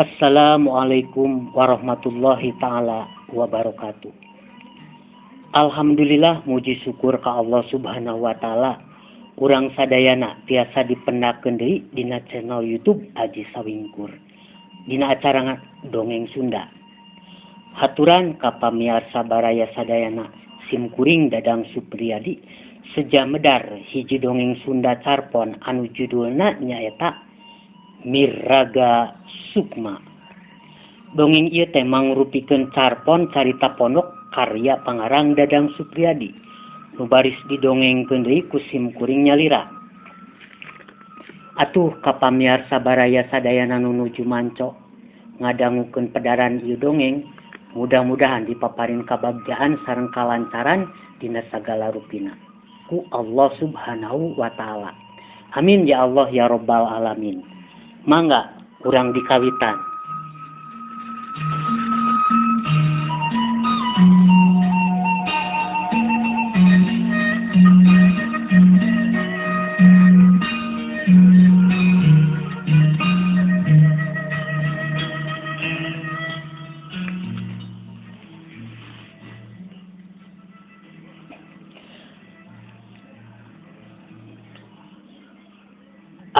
Assalamualaikum warahmatullahi ta'ala wabarakatuh. Alhamdulillah muji syukur ka Allah subhanahu wa ta'ala. Urang sadayana tiasa dipendakeun deui dina channel YouTube Aji Sawingkur. Dina acara Dongeng Sunda. Haturan ka pamiarsa baraya sadayana simkuring Dadang Supriyadi seja medar hiji dongeng Sunda carpon anu judulna nyaeta Miraga Sukma. Dongeng ieu teh mangrupikeun carpon carita pondok karya pangarang Dadang Supriyadi nu baris didongengkeun deui ku simkuring nyalira. Atuh ka pamiarsa baraya sadayana nu nuju manco ngadangukeun pedaran ieu dongeng, mudah-mudahan dipaparin kabagjaan sareng kalancaran dina sagala rupina ku Allah subhanahu wa ta'ala. Amin ya Allah ya rabbal alamin. Mangga urang dikawitan.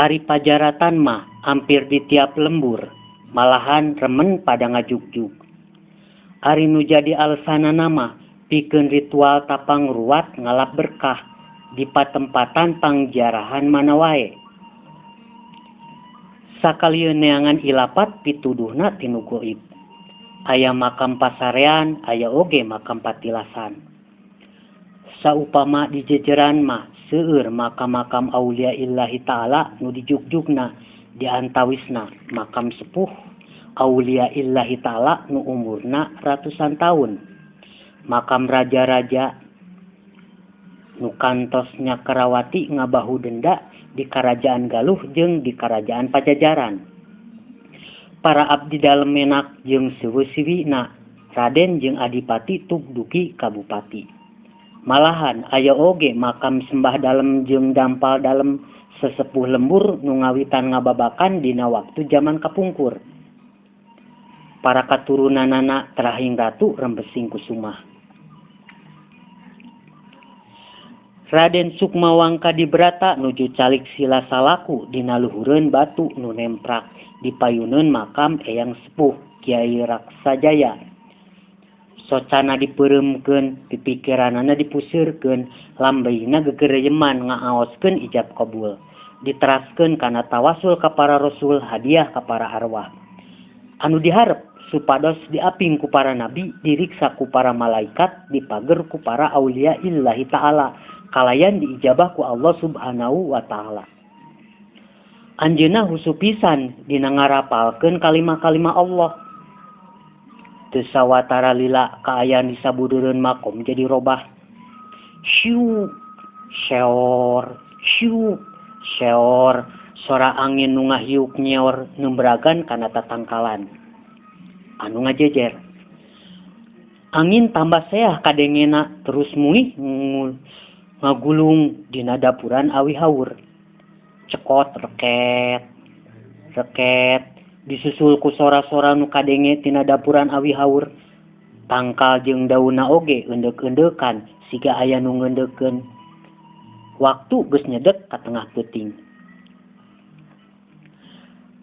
Ari pajaratan mah hampir di tiap lembur, malahan remen pada ngajugjug. Ari nu jadi alesanana mah pikeun ritual tapang ruat ngalap berkah di patempatan pangjarahan mana wae. Sakalieun neangan ilapat pituduhna tinu goib. Aya makam pasarean, aya oge makam patilasan. Saupama di jejeran mah seueur makam-makam aulia illahi ta'ala nu dijugjugna di antawisna makam sepuh aulia illahi ta'ala nu umurna ratusan tahun, makam raja-raja nu kantos Nyakrawati ngabahu denda di kerajaan Galuh jeung di kerajaan Pajajaran, para abdi dalem menak jeung siwi-siwina raden jeung adipati tugduki kabupati. Malahan aya oge makam sembah dalem jeung dampal dalem sesepuh lembur nu ngawitan ngababakan dina waktu zaman kapungkur. Para katurunanana terahing ratu Rembesing Kusumah. Raden Sukma Wangka Dibrata nuju calik sila salaku dina luhureun batu nu nemprak di payuneun makam Eyang Sepuh Kiai Raksajaya. Socana dipeuremkeun, pipikiranana dipuseurkeun, lambeina gegereyeman ngaaoskeun ijab kabul. Diteraskeun kana tawasul ka para rasul, hadiah ka para arwah. Anu diharep supados diaping ku para nabi, diriksa ku para malaikat, dipager ku para aulia illahi ta'ala, kalayan diijabah ku Allah subhanahu wa ta'ala. Anjeunna husu pisan dina ngarapalkeun kalima-kalima Allah. Teu sawatara lila kaayaan di sabudureun makom jadi robah. Siu, seor, siu, seor, sora angin nu ngahiuk nyeor nembragan kana tatangkalan anu ngajejer. Angin tambah seah kadengena terus muih ngagulung dina dapuran awi haur. Cekot reket, reket disusul ku sora-sora nu kadenge tina dapuran awi haur. Tangkal jeung daunna oge eundek-eundeukan siga aya nu ngeundeukeun. Waktu geus nyedek ka tengah peuting.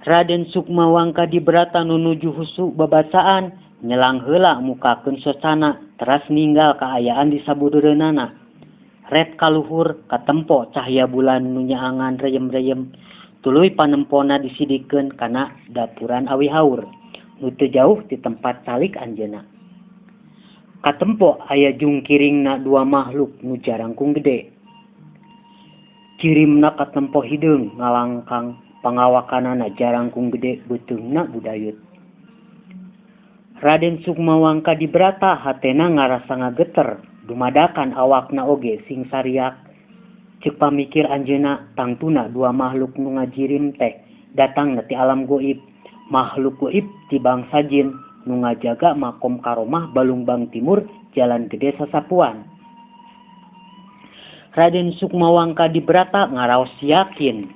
Raden Sukma Wangka Dibrata nu nuju husu babacaan nyelang heula mukakeun socana teras ninggal kaayaan di sabudureunana. Ret kaluhur katempo cahaya bulan nu nyaangan reyem-reyem. Tuluy panempona disidikeun kana dapuran awi haur nu teu jauh ti tempat calik anjeunna. Katempo aya jungkiringna dua makhluk nu jarangkung gede. Jirimna katempo hideung ngalangkang pangawakanana jarangkung gede beuteungna budayut. Raden Sukma Wangkadibrata hatena ngarasa ngageter dumadakan awakna oge sing sariak. Ceuk pamikir anjeunna tangtuna dua makhluk nu ngajirim teh datangna ti alam goib. Makhluk goib ti bangsa jin nu ngajaga makom karomah Balungbang Timur Jalan Gede Sasapuan. Raden Sukma Wangkadibrata ngaraos yakin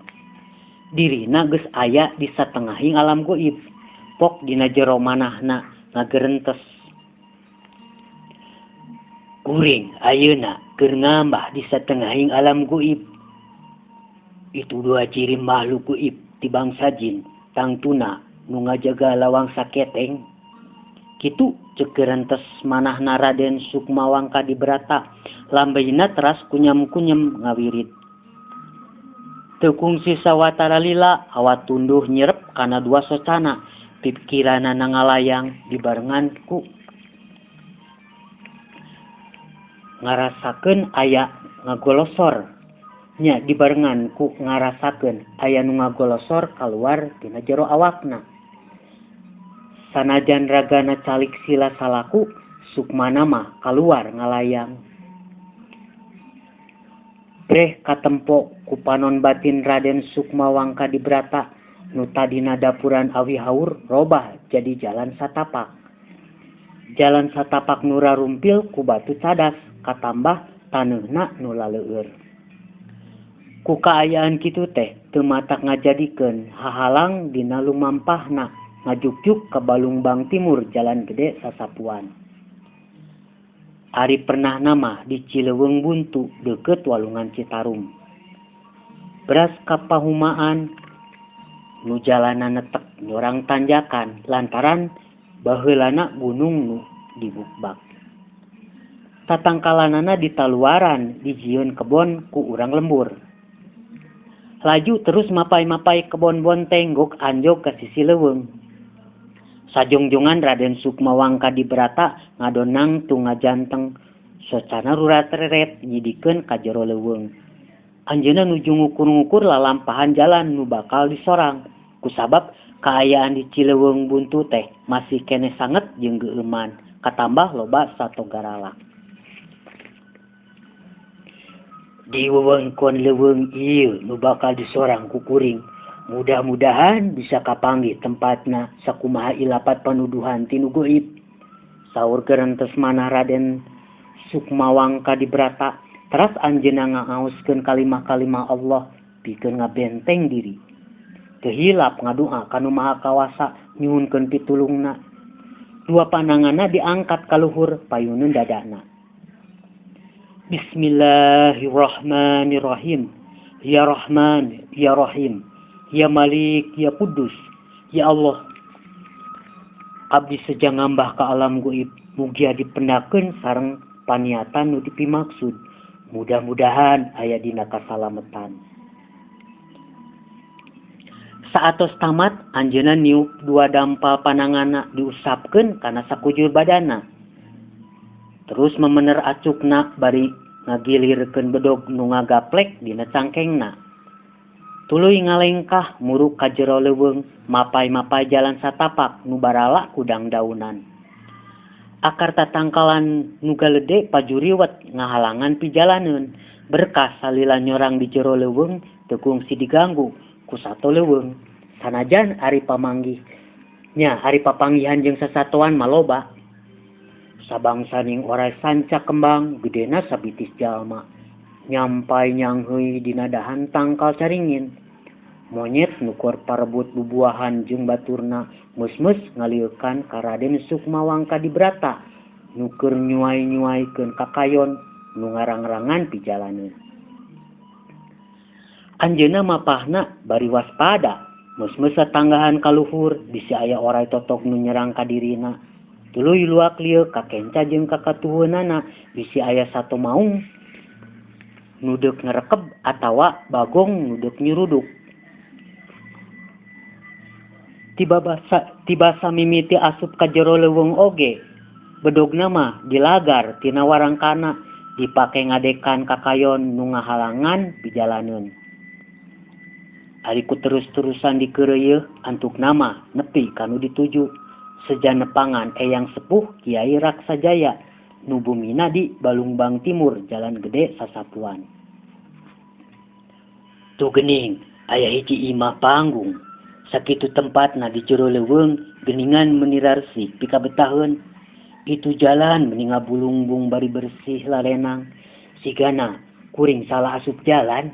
dirina geus aya di satengahing alam goib. Pok dina jero manahna ngagerentes. Kuring ayeuna keur ngambah di satengahing alam goib. Itu dua ciri makhluk goib ti bangsa jin tangtuna nu ngajaga lawang saketeng. Kitu ceuk gerentes manahna Raden Sukma Wangkadibrata lambeyna teras kunyam-kunyem ngawirid. Teu kungsi sawatara lila hawa tunduh nyerep kana dua socana pikiranana ngalayang dibarengan ku ngarasakeun aya ngagolosor nya dibarengan ku ngarasakeun aya nu ngagolosor kaluar tina jero awakna. Sanajan ragana calik sila salaku sukmana mah kaluar ngalayang. Breh katempo ku panon batin Raden Sukma Wangkadibrata nu tadina dapuran awi haur robah jadi jalan satapak. Jalan satapak nu rarumpil ku batu cadas katambah taneuhna nu laleueur. Ku kaayaan kitu teh teu matak ngajadikeun hahalang dina lumampahna ngajukjuk ka Balungbang Timur Jalan Gede Sasapuan. Ari pernahna mah di Cileuweung Buntu deukeut Walungan Citarum. Beras kapahumaan nu jalanna netek nyorang tanjakan lantaran baheulana gunung nu dibukbak. Tatangkalanana ditaluaran dijieun kebon ku urang lembur. Laju terus mapai-mapai kebon bonteng gok anjog ka sisi leuweung. Sajongjongan Raden Sukma Wangkadibrata ngadonang tu ngajanteng socana rurat-reret nyidikeun ka jero leuweung. Anjeunna nuju ngukur-ngukur lalampahan jalan nu bakal disorang. Kusabab kaayaan di Cileuweung Buntu teh masih keneh sanget jeung geueuman katambah loba sato garalak. Di wewengkon leuweung ieu nu bakal disorang ku kuring. Mudah-mudahan bisa kapanggih tempatna sakumaha ilapat panuduhan ti nu goib. Saur gerentes manah Raden Sukma Wangkadibrata teras anjeunna ngaoskeun kalimah-kalimah Allah pikeun ngabenteng diri. Teu hilap ngadua ka Nu Maha Kawasa nyuhunkeun pitulungna. Dua pananganna diangkat ka luhur payuneun dadana. Bismillahirrahmanirrahim. Ya Rahman, Ya Rahim, Ya Malik, Ya Kudus, Ya Allah. Abdi seja ngambah ka alam goib, mugia dipendakeun sareng paniatan nu dipimaksud. Mudah-mudahan aya dina kasalametan. Saatos tamat, anjeunna niup dua dampal pananganna diusapkeun kana sakujur badana. Terus memener acukna bari ngagilirkeun bedog nu ngagaplek dina cangkengna. Tuluy ngalengkah muruk ka jero leuweung mapai-mapai jalan satapak nu barala kudang daunan. Akar tatangkalan nu galede pajuriwet ngahalangan pijalaneun. Berkah salila nyorang di jero leuweung teu kungsi diganggu ku sato leuweung. Sanajan ari pamanggih nya ari papanggihan jeung sasatoan maloba. Sabangsaning orai sanca kembang gedena sabitis jalma. Nyampai nyangheui dina dahan tangkal caringin. Monyet nu keur parebut bubuahan jeung baturna meus-meus ngaliekan ka Raden Sukma Wangkadibrata nu keur nyuai-nyuaikeun kakayon nu ngarang-rangan pijalaneun. Anjeunna mapahna bari waspada, meus-meus satanggahan ka luhur bisi aya orai totok nu nyerang ka dirina. Tuluy luak lieu ka kenca jeung ka katuhunana bisi aya sato maung nu deuk ngerekeb atawa bagong nu deuk nyuruduk. Tibasa mimiti asup ka jero leuweung oge Bedogna mah dilagar tina warangkana dipake ngadekan kakayon nu ngahalangan pijalaneun. Ari ku terus-terusan dikeureuyeun antukna mah nepi ka nu dituju. Seja nepangan Eyang Sepuh Kiai Raksajaya nu bumina di Balungbang Timur Jalan Gede Sasapuan. Tuh geuning aya hiji imah panggung. Sakitu tempatna di jero leuweung geuningan meuni raresih pikabetaheun. Itu jalan meni ngabulungbung bari bersih lalenang. Sigana kuring salah asup jalan,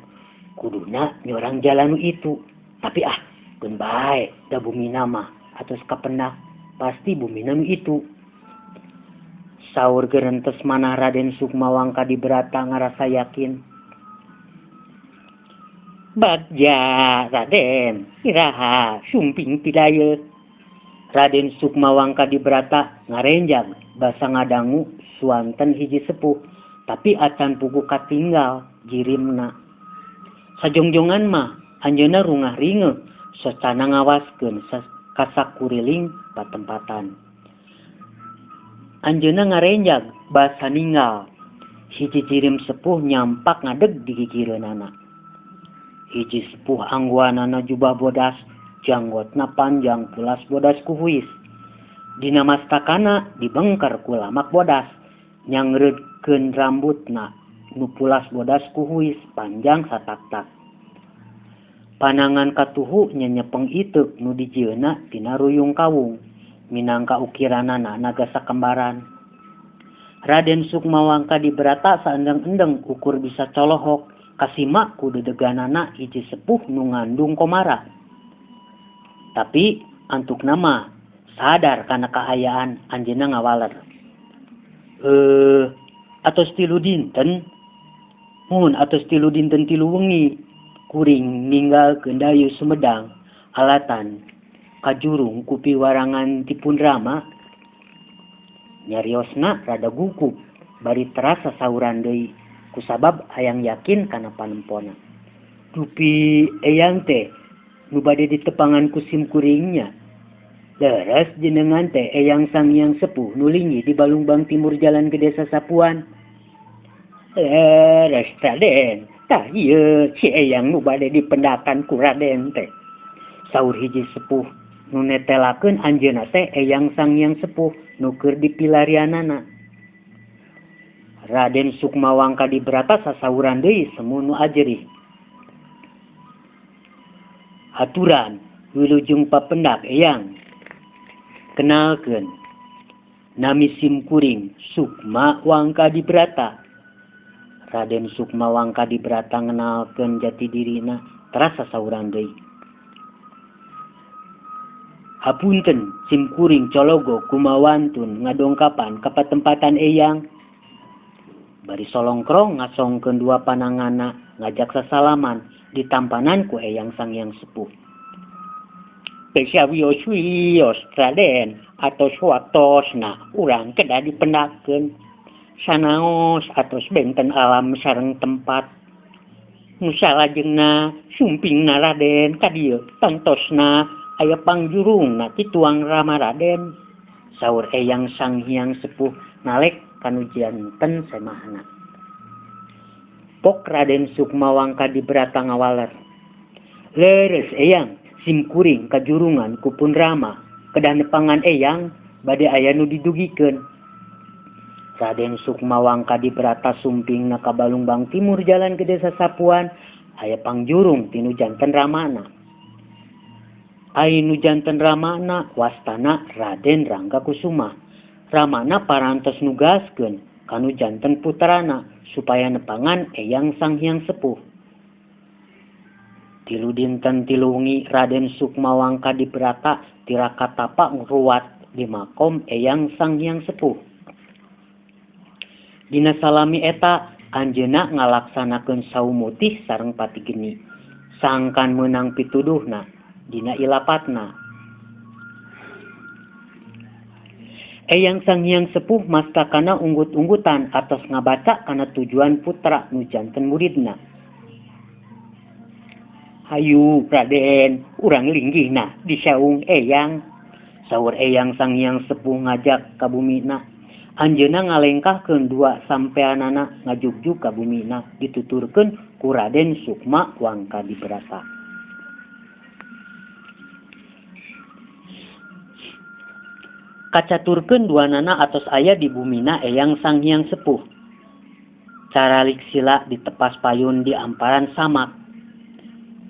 kuduna nyorang jalan nu itu. Tapi ah, keun bae da bumina mah atos kapendak pasti bumina nu itu. Saur gerentes manah Raden Sukma Wangka Dibrata ngarasa yakin. Bagja Raden, iraha sumping pidayeut. Raden Sukma Wangka Dibrata ngarenjag basa ngadangu suanten hiji sepuh, tapi acan puguh katinggal jirimna. Sajongjongan mah anjeunna rungah ringe socana ngawaskeun kasakuriling patempatan. Anjeunna ngarenjag basa ninggal hiji jirim sepuh nyampak ngadeg di gigireunana. Hiji sepuh angguanana jubah bodas, janggotna panjang pulas bodas kuhuis. Dina mastakana dibengker ku lamak bodas, nyangreudkeun rambutna nu pulas bodas kuhuis panjang sataktak. Panangan katuhu nyenyepeng iteuk nu dijieunna tina ruyung kawung, minangka ukiranana naga sakembaran. Raden Sukma Wangka Dibrata saendeng-endeng ukur bisa colohok, kasima ku dedeganana hiji sepuh nu ngandung komara. Tapi antukna mah sadar kana kaayaan anjeunna ngawaler. Atos tilu dinten? Mun atos tilu dinten tilu wengi kuring ninggalkeun Dayu Sumedang alatan kajurung ku piwarangan ti pun Rama. Nyariosna rada gugup bari terasa sauran deui kusabab hayang yakin kana panempona. Dupi eyang teh nu bade ditepangan ku sim kuringnya. Leres jenengan teh Eyang Sang Hyang Sepuh nu linggih di Balungbang Timur Jalan Gede Sasapuan. Leres Raden, tah ieu si Eyang nu bade dipendakan ku Raden teh. Saur hiji sepuh nu netelakeun anjeunna teh Eyang Sang Hyang Sepuh nu keur dipilarianana. Raden Sukma Wangka Dibrata sasauran deui semu nu ajerih. Haturan wilujeng papendak Eyang. Kenalkeun nami sim kuring Sukma Wangka Dibrata. Raden Sukma Wangka Dibrata ngenalkeun jati dirina terasa sauran deui. Hapunten sim kuring cologo kumawantun ngadongkapan ka patempatan Eyang. Bari solongkrong ngasongkeun dua panangana ngajak sasalaman ditampanan ku Eyang Sang Hyang Sepuh. Sawios-wios Raden atos waktosna urang kedah dipendakeun. Sanaos atos benten alam sareng tempat. Nu salajengna sumpingna Raden ka dieu tangtosna aya pangjurungna ti tuang Rama Raden. Saur Eyang Sang Hyang Sepuh nalek kanu janten semahna. Pok Raden Sukma Wangka Dibrata ngawaler. Leres Eyang, sim kuring kajurungan ku pun Rama kedah nepangan Eyang bade aya nu didugikeun. Raden Sukma Wangka Dibrata sumpingna ka Balungbang Timur Jalan Gede Sasapuan aya pangjurung tinu janten Ramana. Ai nu janten Ramana wastana Raden Rangga Kusuma. Ramana parantos nugaskeun kanu janten putrana supaya nepangan Eyang Sang Hyang Sepuh. Tilu dinten tilu wengi Raden Sukma Wangka Dibrata tirakat tapa ngruwat di makom Eyang Sang Hyang Sepuh. Dina salami eta anjeunna ngalaksanakeun saumutih sareng patigeni. Sangkan meunang pituduhna dina ilapatna. Eyang Sang Hyang Sepuh mastakana unggut-unggutan atos ngabaca kana tujuan putra nu janten muridna. Hayu Raden, urang linggihna di saung Eyang. Saur Eyang Sang Hyang Sepuh ngajak ka bumina. Anjeunna ngalengkahkeun dua sampeanana ngajugjug ka bumina dituturkeun ku Raden Sukma Wangkadibrata. Kacaturkeun duanana atos aya di bumina Eyang Sanghyang Sepuh. Caralik sila ditepas payun di amparan samak.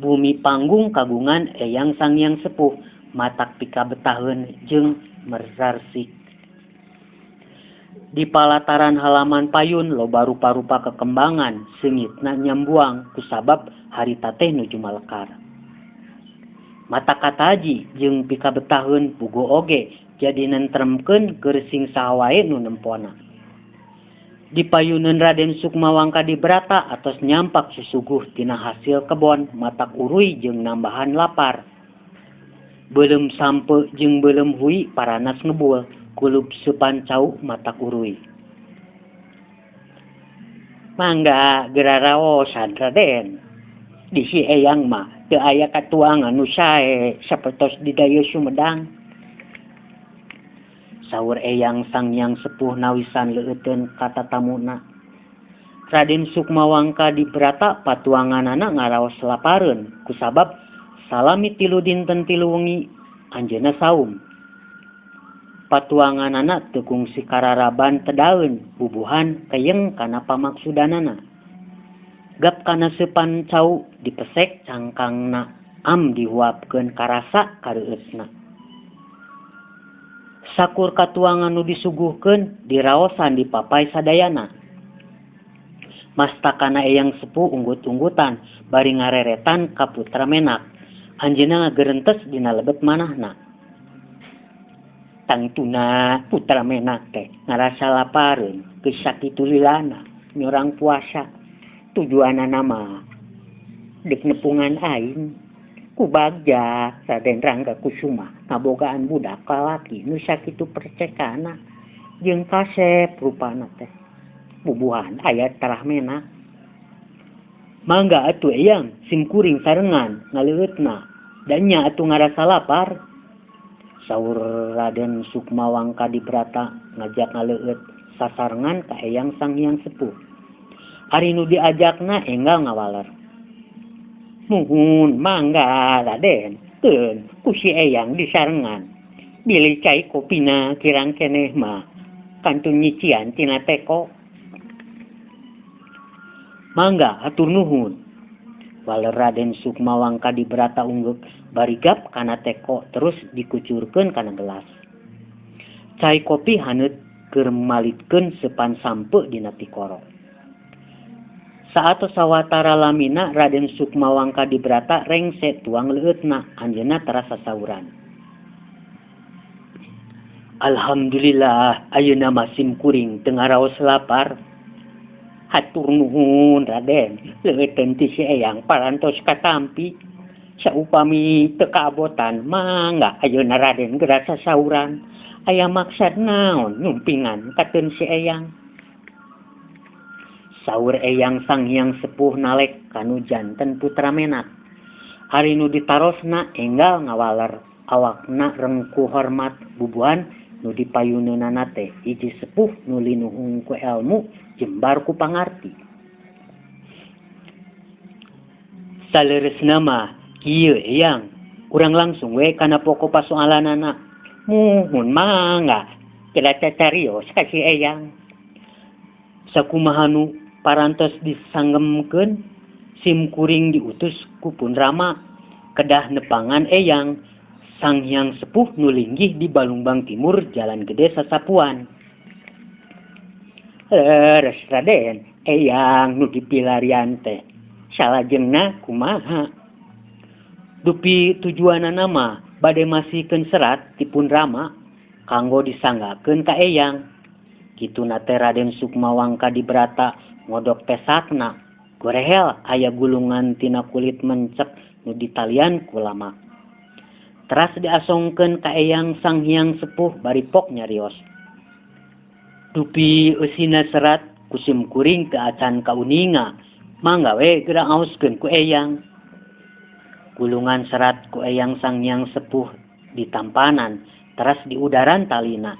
Bumi panggung kagungan Eyang Sanghyang Sepuh matak pikabetaheun jeung merarsik. Di palataran halaman payun loba rupa-rupa kekembangan seungitna nyambuang kusabab harita teh nuju malekar. Mata kataji jeung pikabetaheun puguh oge jadi nentremkeun keur sing saha wae nu nempona. Di payuneun Raden Sukma Wangkadibrata atos nyampak susuguh tina hasil kebon matak uruy jeung nambahan lapar. Beuleum sampe jeung beuleum hui paranas ngebul. Kulub seupan cau matak uruy. Mangga geraraosan Raden. Di si Eyang mah teu aya katuangan nu sae sapertos di dayo Sumedang. Saur Eyang Sanghyang Sepuh nawisan leueuteun ka tatamuna. Raden Sukma Wangkadibrata patuanganana ngaraos lapareun kusabab salami 3 dinten 3 wengi anjeunna saum. Patuanganana teu kungsi kararaban tedaeun bubuhan keyeng kana pamaksudanana. Gap kana seupan cau dipesek cangkangna am dihuapkeun karasa kareueutna. Sakur katuangan nu disuguhkeun diraosan dipapay sadayana. Mastakana Eyang Sepuh unggut-unggutan bari ngareretan ka putra menak. Anjeunna ngagerentes dina lebet manahna. Tangtuna putra menak teh ngarasa lapareun geus sakitu lilana nyorang puasa. Tujuanana mah deuk nepungan aing. Ku bagja Raden Rangga Kusuma ngabogaan budak lalaki nu sakitu percekana jeung kasep rupana teh. Bubuhan aya tarah menak. Mangga atuh Eyang sim kuring sarengan ngaleueutna da nya atuh ngarasa lapar. Saur Raden Sukma Wangkadibrata ngajak ngaleueut sasarengan ka Eyang Sanghyang Sepuh. Ari nu diajakna enggal ngawaler. Muhun mangga Raden, keun ku si Eyang disarengan. Bilih cai kopina kirang keneh mah kantun nyician tina teko. Mangga hatur nuhun. Waler Raden Sukma Wangkadibrata unggeuk barigap kana teko terus dikucurkeun kana gelas. Cai kopi haneut keur malitkeun seupan sampe dina tikoro. Saatos sawatara lamina Raden Sukma Wangkadibrata rengse tuang leueutna anjeunna terasa sauran. Alhamdulillah ayeuna mah sim kuring teu ngaraos lapar. Hatur nuhun Raden, leueuteun ti si Eyang parantos katampi. Saupami teu kaabotan mangga ayeuna Raden geura sasauran. Aya maksad naon nyumpingan kateun si Eyang. Saur Eyang Sanghyang Sepuh nalek kanu janten putra menak. Ari nu ditarosna enggal ngawaler awakna rengku hormat bubuhan nu dipayuneunana teh hiji sepuh nu linuhung ku elmu jembar ku pangarti. Saleresna mah kieu Eyang, urang langsung we kana pokok pasoalanana. Muhun mangga geura cacarios ka si Eyang. Sakumaha nu parantos disanggemkeun sim kuring diutus ku pun Rama kedah nepangan Eyang Sanghyang Sepuh nu linggih di Balungbang Timur Jalan Gede Sasapuan. Leres Raden, Eyang nu dipilarian teh salajengna kumaha? Dupi tujuanana mah bade masihkeun serat ti pun Rama kanggo disanggakeun ka Eyang. Kituna teh Raden Sukma Wangkadibrata ngodok pesakna gorehel aya gulungan tina kulit mencep nu ditalian ku lamak. Teras diasongkeun ka Eyang Sanghyang Sepuh bari pok nyarios. Dupi eusina serat ku sim kuring teu acan kauninga, mangga we geura ngaoskeun ku Eyang. Gulungan serat ku Eyang Sanghyang Sepuh ditampanan, teras diudaran talina.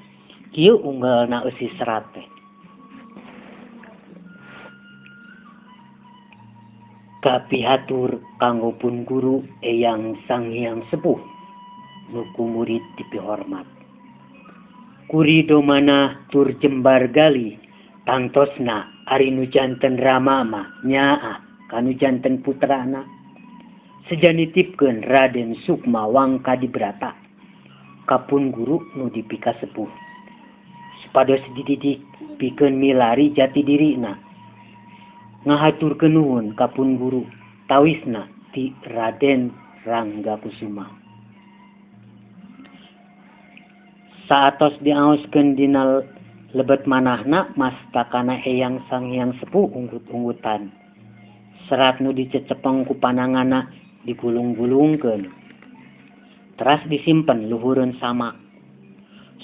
Kieu unggelna eusi serat teh. Kapihatur kanggo pun guru Eyang Sanghyang Sepuh nu ku murid dipihormat. Kurido manah tur jembar galih tangtosna ari nu janten rama mah nyaah ka nu janten putrana. Seja nitipkeun Raden Sukma Wangkadibrata ka pun guru nu dipikasepuh. Supados dididik pikeun milari jati dirina. Ngahaturkeun nuhun ka pun guru tawisna ti Raden Ranggakusuma. Saatos diaoskeun dina lebet manahna mastakana Eyang Sanghyang Sepuh unggut-unggutan. Serat nu dicecepeng ku pananganna digulung-gulungkeun. Teras disimpen luhureun sama.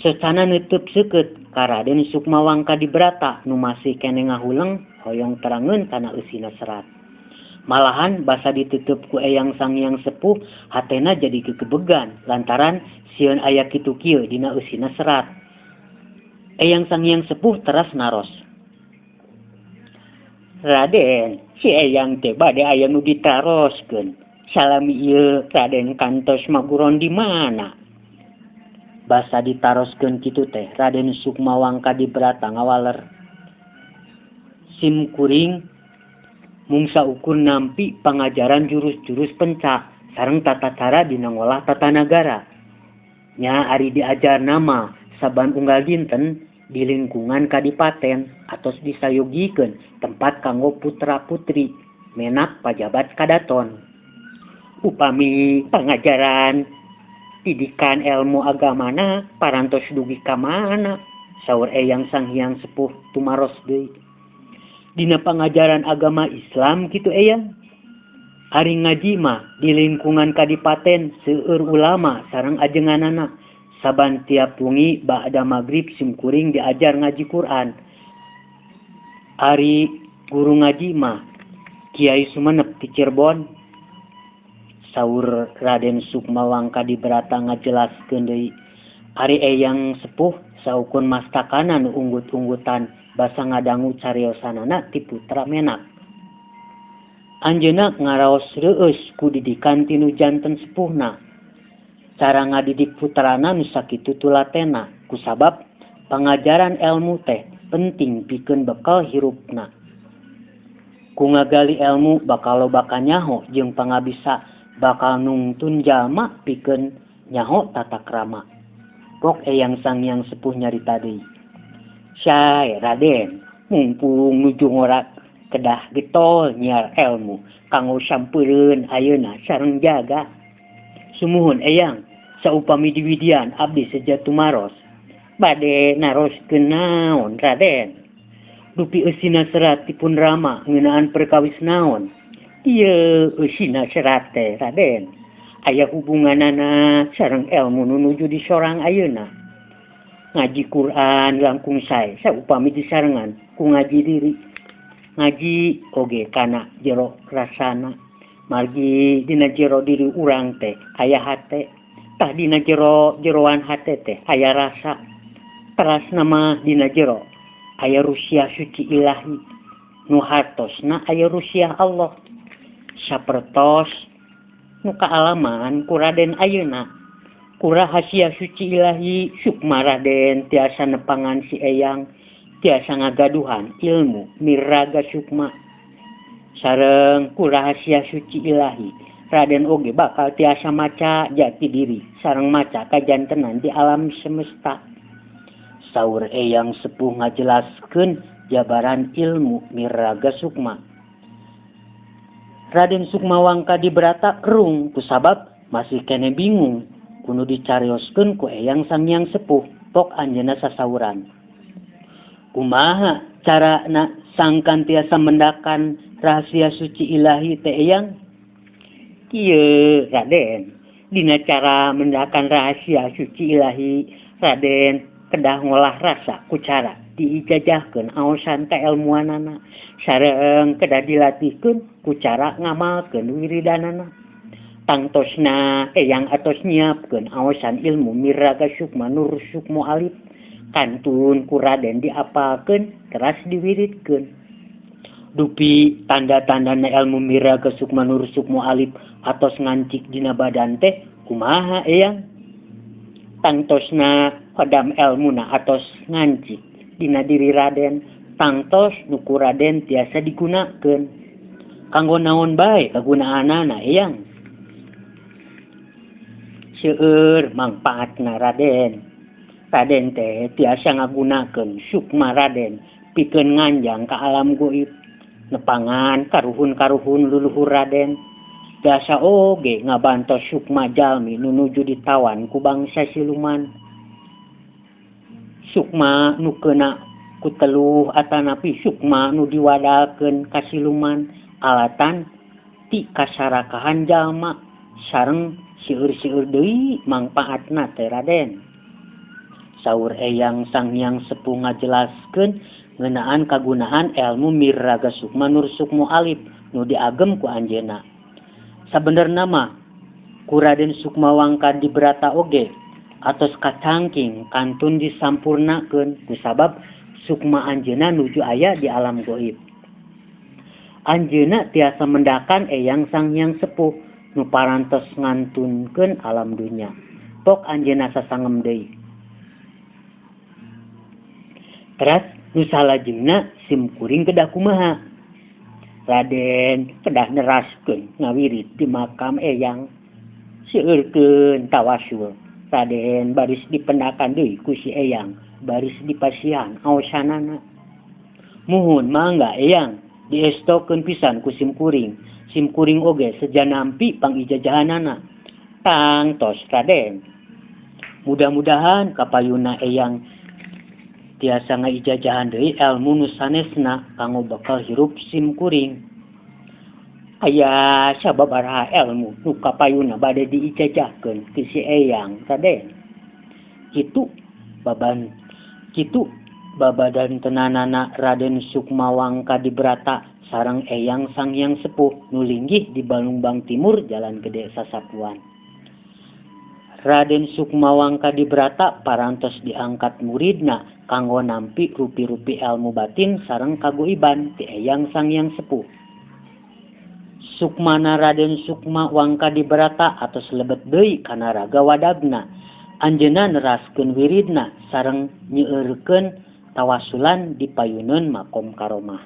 Socana neuteub seukeut ka Raden Sukma Wangkadibrata nu masih keneh ngahuleng hoyong terangeun kana eusina serat. Malahan basa ditutup ku Eyang Sanghyang Sepuh hatena jadi gegebegan lantaran sieun aya kitu kieu dina eusina serat. Eyang Sanghyang Sepuh teras naros. Raden, si Eyang teh bade aya nu ditaroskeun. Salami ieu Raden kantos maguron di mana? Basa ditaroskeun kitu teh Raden Sukma Wangkadibrata ngawaler. Sim kuring mung saukur nampi pangajaran jurus-jurus pencak sareng tata cara dina ngolah tata nagara. Nya ari diajar nama saban unggal dinten di lingkungan kadipaten atos disayogikeun tempat kanggo putra-putri menak pajabat kadaton. Upami pangajaran didikan ilmu agamana parantos dugi ka mana? Saur Eyang Sanghyang Sepuh tumaros deui. Dina pangajaran agama Islam kitu Eyang. Ari ngaji mah di lingkungan kadipaten seueur ulama sareng ajenganana. Saban tiap wengi ba'da magrib simkuring diajar ngaji Quran. Ari guru ngaji mah Kiai Sumenep ti Cirebon. Saur Raden Sukma Wangkadibrata ngajelaskeun deui. Ari Eyang Sepuh saukun mastakana nu unggut-unggutan basa ngadangu cariosanana ti putra menak. Anjeunna ngaraos reueus ku didikan ti nu janten sepuhna. Cara ngadidik putrana nu sakitu tulatena kusabab pangajaran elmu teh penting pikeun bekal hirupna. Ku ngagali elmu bakal loba kanyaho jeung pangabisa bakal nungtun jalma pikeun nyaho tata krama. Pok Eyang Sanghyang Sepuh nyarita deui. Sae Raden, mumpung nuju ngora kedah getol nyiar elmu kanggo sampeureun ayeuna sareng jaga. Sumuhun Eyang, saupami diwidian abdi seja tumaros. Bade naroskeun naon Raden? Dupi eusina serat dipun rama ngeunaan perkawis naon? Ieu eusina serat teh Raden. Aya hubunganana sareng elmu nu nuju disorang ayeuna. Ngaji Quran langkung sae saupami disarengan ku ngaji diri. Ngaji oge kana jero rasana. Margi dina jero diri urang teh aya hate. Tah dina jero jeroan hate teh aya rasa. Teras nama dina jero aya rusia suci ilahi. Nu hartosna aya rusia Allah. Sapertos nu kaalaman ku Raden ayeuna. Ku rahasia suci ilahi sukma Raden tiasa nepangan si Eyang, tiasa ngagaduhan ilmu miraga sukma. Sareng ku rahasia suci ilahi Raden oge bakal tiasa maca jati diri sareng maca kajantenan di alam semesta. Saur Eyang Sepuh ngajelaskeun jabaran ilmu miraga sukma. Raden Sukma Wangkadibrata kerung kusabab masih kene bingung kudu dicarioskeun ku Eyang Sanghyang Sepuh pok anjeunna sasauran. Kumaha carana sangkan tiasa mendakan rahasia suci ilahi teh Eyang? Kieu Raden, dina cara mendakan rahasia suci ilahi Raden kedah ngolah rasa ku cara diijajahkeun aosan kaelmuanana sareng kedah dilatihkeun ku cara ngamalkeun wiridanana. Tangtosna Eyang atos nyiapkeun aosan ilmu miraga sukma nur sukmo alif Kantun ku Raden diapalkeun teras diwiridkeun. Dupi tanda-tandana ilmu miraga sukma nur sukma alif atos ngancik dina badan teh kumaha eyang? Tangtosna hodam elmuna atos ngancik dina diri Raden, tangtos nu ku Raden tiasa digunakeun. Kanggo naon bae kagunaanana eyang? Seueur mangpaatna Raden. Raden teh tiasa ngagunakeun sukma Raden pikeun nganjang ka alam goib, nepangan karuhun-karuhun luluhur Raden. Tiasa oge ngabantos sukma jalmi nu nuju ditawan ku bangsa siluman. Sukma nu keuna ku teluh atanapi sukma nu diwadalkeun ka siluman alatan ti kasarakahan jalma sareng seueur-seueur deui mangpaatna teh Raden. Saur Eyang Sanghyang Sepuh ngajelaskeun ngeunaan kagunaan elmu miraga sukma nur sukma alif nu diagem ku anjeunna. Sabenerna mah ku Raden Sukma Wangka Dibrata oge atos kacangking kantun disampurnakeun kusabab sukma anjeunna nuju aya di alam goib. Anjeunna tiasa mendakan Eyang Sanghyang Sepuh nu parantos ngantunkeun alam dunya. Pok anjeunna sasangem deui. Teras nu salajengna sim kuring kedah kumaha? Raden kedah neraskeun ngawirid di makam Eyang. Seueurkeun tawasul. Raden baris dipendakan deui ku si Eyang, baris dipasihan aosanana. Muhun mangga Eyang diestokeun pisan ku sim kuring. Sim kuring oge seja nampi pangijajahanana. Tangtos Raden. Mudah-mudahan kapayuna Eyang tiasa ngaijajahan deui elmu nu sanesna kanggo bekal hirup sim kuring. Aya sababaraha elmu nu kapayuna bade diijajahkeun ti si Eyang Raden. Kitu baban kitu babadan tenanana Raden Sukma Wangka Dibrata sareng Eyang Sanghyang Sepuh nu linggih di Balumbang Timur Jalan Gede Sasapuan. Raden Sukma Wangka Dibrata parantos diangkat muridna kanggo nampi rupi-rupi elmu batin sareng kagoiban ti Eyang Sanghyang Sepuh. Sukmana Raden Sukma Wangka Dibrata atos lebet deui kana raga wadagna. Anjeunna neraskeun wiridna sareng nyeueurkeun tawasulan di payuneun makom karomah.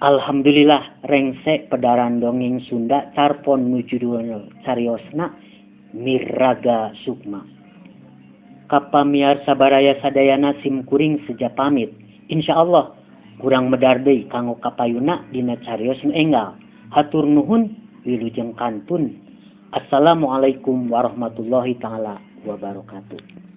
Alhamdulillah rengse pedaran dongeng Sunda carpon nu judulna cariosna Miraga Sukma. Kapamiarsa baraya sadayana sim kuring seja pamit. Insyaallah kurang medar deui kanggo kapayuna dina carios nu enggal. Hatur nuhun wilujeng kantun. Assalamualaikum warahmatullahi taala wabarakatuh.